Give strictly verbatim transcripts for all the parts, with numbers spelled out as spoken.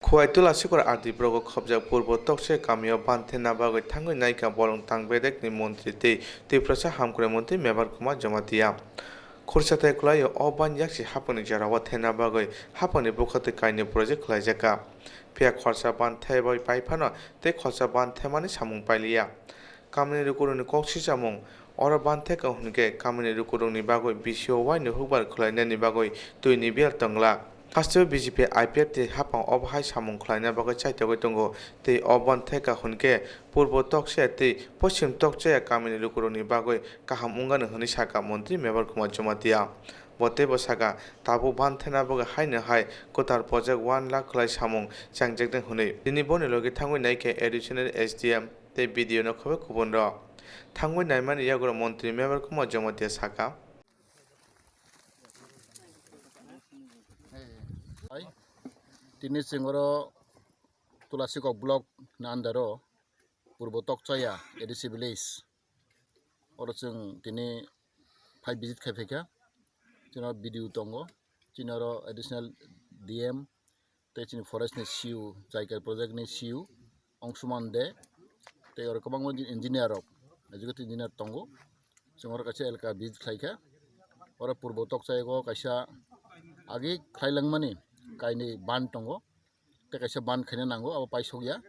Phuaitula sikor R D blogo khobjak Purbo Tokchaya kamio ban thena bagwi thangwi naikha bolong tang bedekni montri tei Tiprasa hamkrai montri Mebar Kumar Jamatia. Khursa tei kwlaio o ban yaksi haphangni jorao thena bagwi haphangni bwkha tei kainwi project khlaijakha. Phiya khorsa ban thebwi pai phano tei khorsa ban themani samung pailiya. Kamini lukurokni kok sichamung, oro ban theka hwnkhe kamini lukurokni bagwi B C O Y ni hukbar khwlainani bagwi twini biyal tongla. Hasteo B J P I P F T haphang obo hai samung khwlaina bagwi chaitogwi tongo tei o ban theka hwnkhe Purbo Tokchaya tei Poschim Tokchaya kamini lukurokni bagwi kaham wngani hwnwi sakha Montri Mebar Kumar Jamatia. Bo teibo sakha, tabuk ban thena bagwi haino hai kwtal project one lakh khwlai samung chengjaknai hwnwi. Tini boni logi thangwi naikhe additional S D M tei B D O no khobwi kubunrok. Thangwi naimani yagulo Montri Mebar Kumar Jamatia sakha. Hai, tini chwng oro Tulasikok block ni under o Purbo Tokchaya A D C village. Oro chwng tini phai visit khai phaikha. Chini oro B D O tongo. Chini oro additional D M tei chini forest ni C U, Jaikai project ni C U, Ongsuman De, tei oro kwbangma engineer rok, executive engineer tongo. Chwng oro kaisa elaka visit khlaikha. Oro Purbo Tokchaya o kaisa agi khlailangmani kainwi ban tongo. Tei kaisa ban khaina nango, abo paisokya.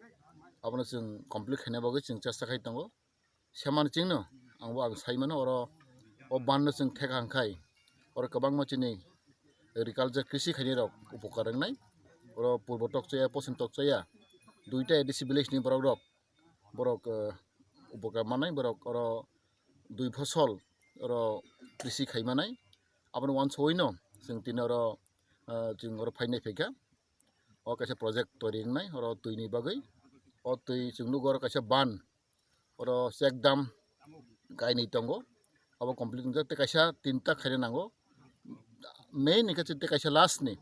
Abono chwng complete khaina bagwi chwng chesta khai tongo. Semani chwngno ang bo ang sai mano, oro o ban no chwng theka hwnkhe oro kwbangma chini agriculture, krisi khainai rok upokar wngnai. Oro Purbo Tokchaya, Poschim Tokchaya, duita A D C village ni borok rok, borok, eh, upokar manai, borok oro dui phosol oro krisi khai manai. Aboni uansugwi no chwng tini oro, eh, chwng oro phainai phaikha. O kaisa project toiri wngnai, oro twi ni bagwi. O twi chwng nugo oro kaisa ban, oro check dam kainwi tongo. Abo complete wngjak tei kaisa tinta khaina nango. Main hwnkhe tei kaisa last ni,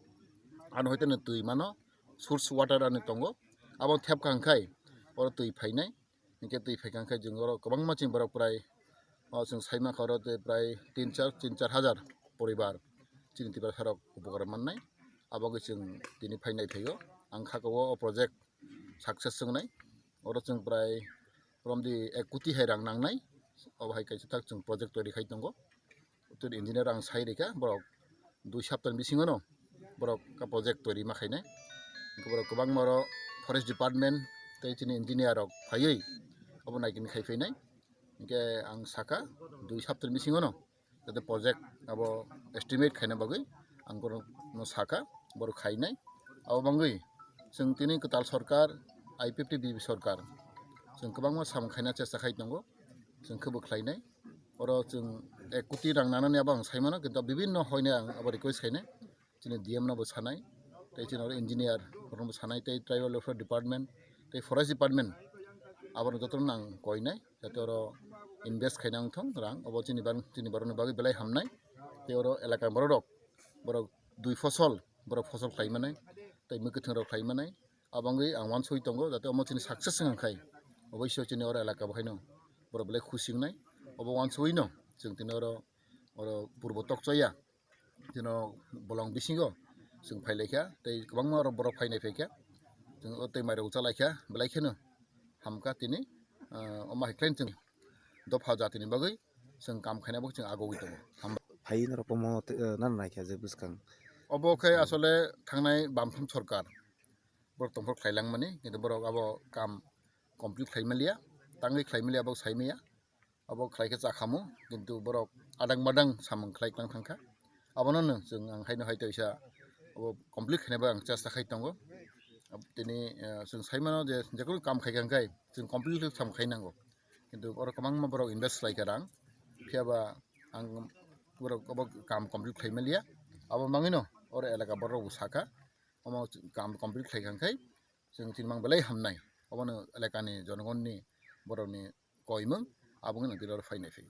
ano hoite no twi mano, source water ani tongo. Abo thepkha hwnkhe oro twi phainai. Hinkhe twi phaikha khe chwng oro kwbangma chini borok prai, o chwng sai mankha oro tei prai tin char, tin char hajar poribar chini Tiprasa rok upokar mannai. Abo wngwi chwng tini phainai phaio. Ang kha o project success wngnai. Oro chwng prai romdi ek koti hai rang nangnai. Obo hai kaisa tak chwng project toiri khai tongo. Tei engineer ang sai rikha, borok dui saptani bisingo no borok ka project toiri ma khainai. Borok kwbangma oro forest department tei chini engineer rok phaiwi abo naikin khai phainai. Hinkhe ang saka dui saptani bisingo no jate project abo estimate khaina bagwi ang borokno saka, borok khainai. Abo bangwi chwng tini kwtal sorkar, I P F T B J P sorkar, chwng kwbangma samung khaina chesta khai tongo, chwng khe bo khlainai. Oro chwng ek koti rang nanani abo ang sai mano, kintu bibinno hoine ang abo request khainai. Chini D M no bo sanai, tei chini oro engineer rokno bo sanai, tei tribal welfare department, tei forest department, abono jotono ang koinai, jate oro invest khaina wngthong rang, obo chini bar-, chini borokni bagwi belai hamnai, tei oro elaka borok rok, borok dui fosol, borok fosol khlai manai, tei mwkhwtwng rok khlai manai, abo wngwi ang uansugwi tongo, jate omo chini success wngkha khai, oboiso chini oro elaka bo haino borok belai khusi wngnai, obo uansugwino chwng tini oro, oro Purbo Tokchaya, tino bolong bisingo chwng phailaikha, tei kwbangma oro borok phainai phaikha, chwng o tei mairok chalaikha, belai kheno hamkha tini, ah, omo hai khlai chwng dopha jatini bagwi chwng kam khaina bagwi chwng agogwi tongo. Hambai. Phai norok omo, eh, nana naikha je bwskang. Obo khe asole thangnai bamthum sorkar borok tongphor khlai langmani, kintu borok abo kam complete khlai manliya, tangwi khlai manliya, abo sai maya. Abo khlai khe cha khamu, kintu borok adang badang samung khlai tang thangkha. Abono no chwng ang haino hai toisa abo complete khainai bai ang chesta khai tongo. Tini, eh, chwng sai mano je jekhunu kam khai kha hwnkhe chwng complete samung khai nango. Kintu oro kwbangma borok invest khlai kha rang, phiya ba ang borok obo kam complete khlai manliya. Abo mangwino oro elaka borok bo sakha, omo kam complete khlai kha hwnkhe chwng tini mang belai hamnai. Obono elakani jonogonni borokni koimung, abo wngkha tini oro phainai phai.